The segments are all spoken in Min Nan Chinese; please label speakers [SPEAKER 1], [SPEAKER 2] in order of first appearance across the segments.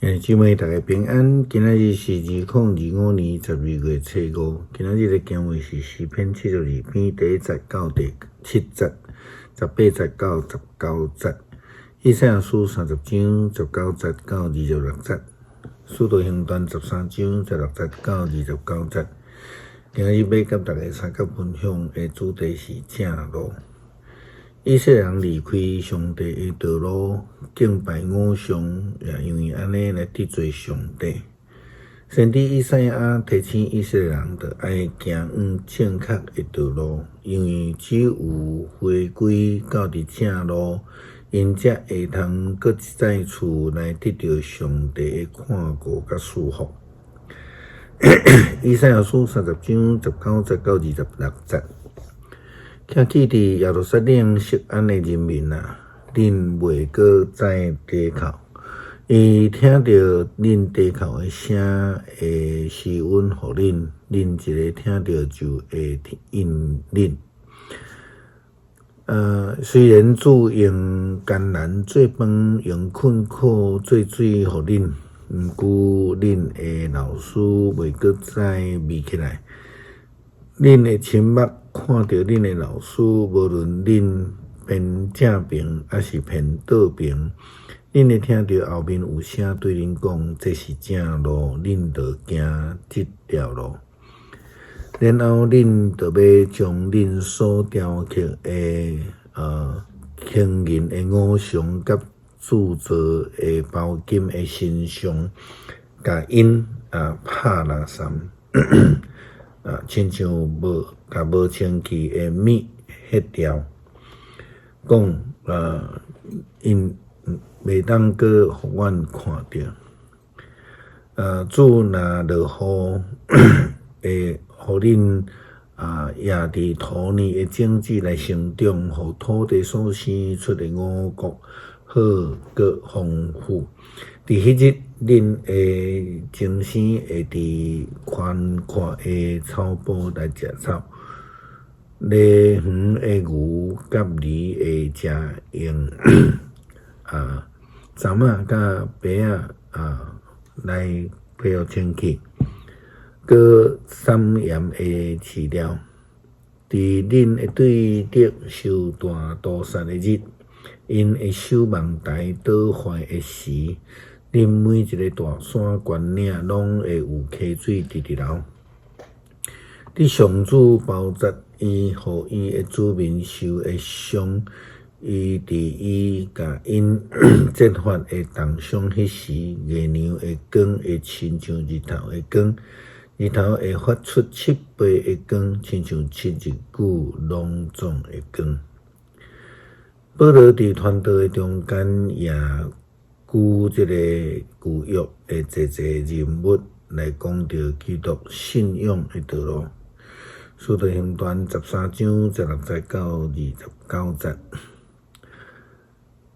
[SPEAKER 1] 兄弟姊妹，大家平安。今仔日是2025年12月初5。今仔日的經文是詩篇72篇第一節到第七節，18節到19節。以賽亞書30章19節到26節。使徒行傳13章16節到29節。今仔日欲佮大家相佮分享的主題是正路。以色列人離開上帝的道路，敬拜偶像，也因為按呢來得罪上帝。先知以賽亞提醒以色列人，著愛行往正確的道路，因為只有回歸到佇正路，𪜶才會通閣再次來得著上帝的看顧佮祝福。以賽亞書30章19節到26節。徛起佇耶路撒冷錫安的人民啊，恁袂閣再低哭。伊聽著恁低哭的聲，會施恩予恁，恁一个聽著就會應恁。雖然主用艱難做飯，用困苦做水予恁，毋過恁的老師袂閣再眯起來。恁的親目看著恁的老師，無論恁偏正爿抑是偏倒爿，恁會聽著後面有聲對恁講：這是正路，恁著行這條路。然後恁著欲將恁所雕刻的金銀的偶像佮鑄造的包金的神像，共𪜶拍垃圾。親像無共無清氣的物彼掉，講𪜶袂當閣予阮看著。主若落雨，會予恁掖佇土裡的種子來生長，予土地所生出的五穀好閣豐富。佇彼日，恁的精生會佇寬闊的草埔來食草，犁園的牛佮驢會食用欉仔佮白仔來配合清氣，閣摠鹽的飼料。佇恁的對敵受大屠殺的日，𪜶的守望台倒壞的時，恁每一个大山懸嶺攏會有溪水直直流。佇上主包紮伊，予伊的子民受的傷，伊佇伊共𪜶責罰的重傷彼時，月娘的光會親像日頭的光，日頭會發出七倍的光，親像七日久攏總的光。保羅佇傳道的中間，也舉這个舊約的濟濟人物來講著基督信仰的道路。使徒行傳13章16節到29節，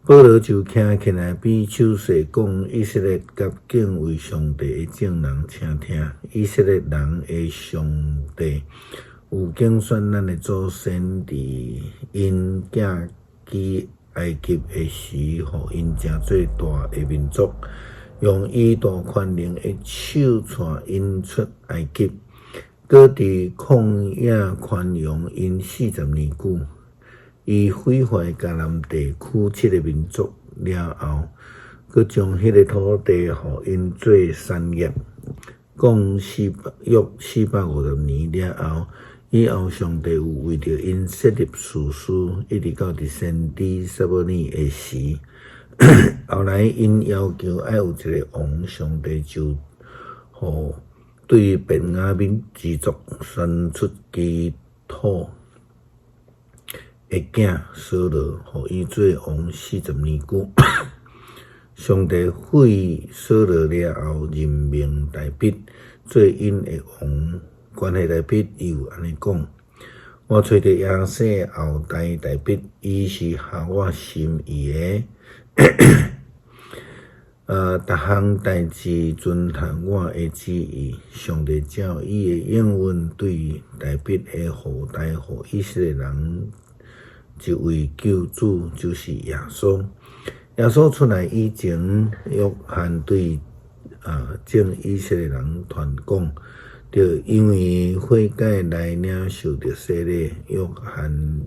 [SPEAKER 1] 保羅就徛起來，比手勢講：以色列佮敬畏上帝的眾人，請聽！以色列人的上帝有揀選咱的祖先，佇𪜶寄居埃及的時，予𪜶成做大的民族，用伊大權能的手帶𪜶出埃及，閣佇曠野寬容𪜶40年久。伊毀壞迦南地區七个民族了後，閣將彼个土地予𪜶做產業。講四百約450年了後，以後上帝有為著𪜶設立士師，一直到佇先知撒母耳的時。後來𪜶要求愛有一个王，上帝就予對便雅憫支族選出基土的囝掃羅，予伊做王四十年久。上帝廢掃羅了後，任命大衛做𪜶的王。關係大衛，伊有按呢講：我揣著耶西後代大衛，伊是合我心意的，逐項代誌遵行我的旨意。上帝照伊的應允，對大衛的後代，予以色列人一位救主，就是耶穌。耶穌出來以前，約翰對眾以色列人傳講，著因為悔改來領受著洗禮。約翰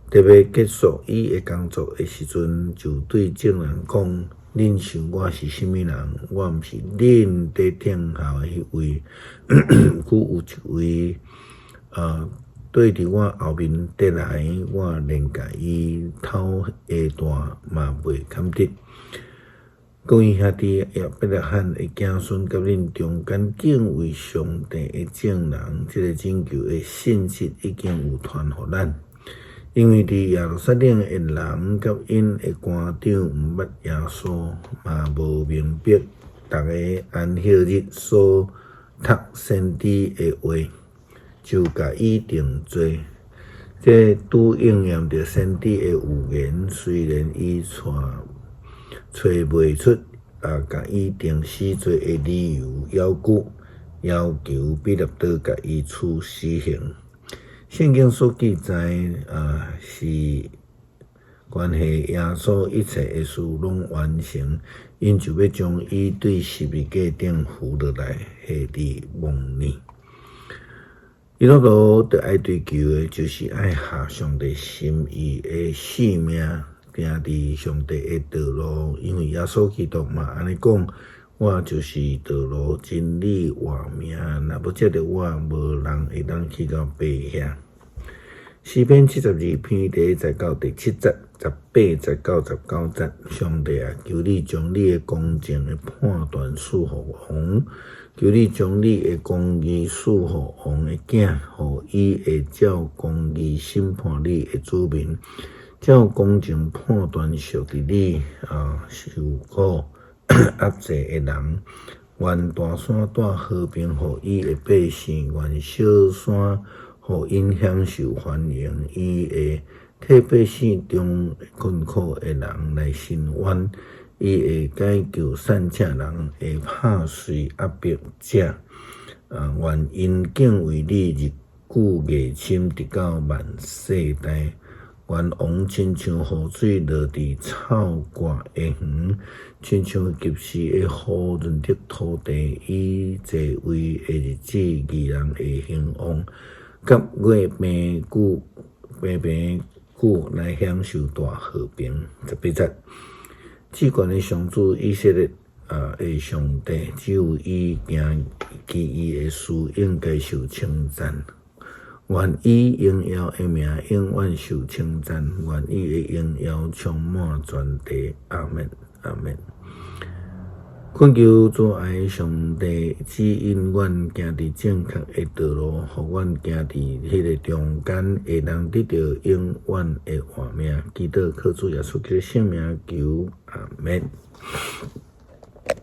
[SPEAKER 1] 特欲結束伊的工作的時陣，就對眾人講：恁想我是啥物人？我毋是恁佇等候的彼位，閣有一位綴佇我後面綴來，我連共伊頭鞋帶嘛袂堪得。各位兄弟，亞伯拉罕的子孫佮恁中間敬畏上帝的眾人，這个拯救的信息已經有傳予咱。因為佇耶路撒冷的人佮𪜶的官長毋捌耶穌，嘛無明白逐个安息日所讀先知的話，就共伊定罪。這拄應驗著先知的預言，雖然伊揣袂出共伊定死罪的理由，猶閣要求彼拉多共伊處死刑。聖經所記載是關係耶穌一切的事攏完成，𪜶就欲將伊對十字架頂扶落來，下佇墓裡。基督徒著愛追求的，就是愛合上帝心意的性命，行佇上帝的道路，因為耶穌基督嘛按呢講：我就是道路、真理、活命，若無藉著我，無人會當去到父遐。詩篇72篇第1節到第7節，18節到19節，上帝啊，求你將你的公正的判斷賜予王，求你將你的公義賜予王的囝，予伊會照公義審判你的子民，照公正判斷屬佇你受苦壓制的人。願大山帶和平予伊的百姓，願小山予𪜶享受繁榮。伊會替百姓中困苦的人來伸冤，伊會解救散赤人，會拍碎壓迫者。願𪜶敬畏你，日久月深，直到萬世代。願王親像雨水落佇草割的園，親像及時的雨潤澤土地。伊坐位的日子，義人會興旺，佮月平久平平久來享受大和平。18節，至懸的上主以色列的上帝，只有伊行奇異的事，應該受稱讚。願伊榮耀的名永遠受稱讚，願伊的榮耀充滿全地。阿們，阿們。懇求慈愛上帝指引阮行佇正確的道路，予阮行佇彼个中間，會當得著永遠的活命。祈禱靠主耶穌基督聖名求，阿們。